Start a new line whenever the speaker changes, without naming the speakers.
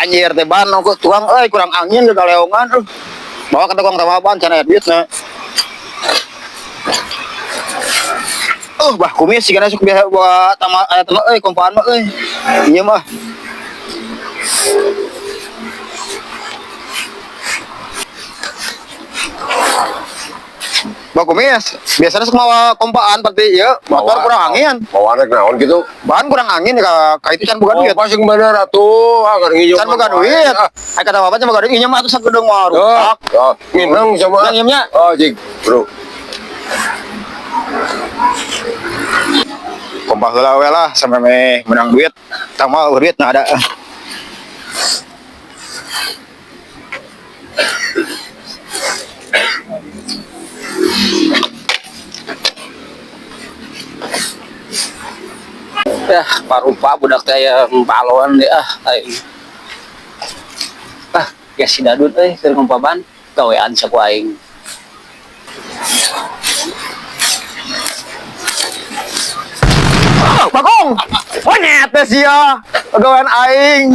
Anjir teh ban ongkoh tukang euy kurang angin ke galeongan euy. Bawa ke tukang tambal ban can aya duitna. Bah kumis sigana sok biasa bawa tambal aya teh euy kompaan mah euy. Ieu mah. Bah kumis, biasanya sok mawa kompaan berarti ieu motor kurang angin.
Bawa rek naon gitu.
Ban kurang angin ya ka itu can boga
Oh,
duit.
pas yang bener atuh, agar nginjem.
Can boga duit. Ai kata bapak can boga duit nginjem atuh sagedeung mah rusak.
Oh, ngineng sama.
Nginjemnya.
Oh, jik, bro.
Kompa heula we lah sampe meh menang duit. Tambah duit nah ada.
Yah, parupa budak teh aya balon deh ah aing. Ah, ya si Dadut euy keur ngompaban gawean saku aing.
Oh, Bagong. Monyet teh sia. Pagawean aing.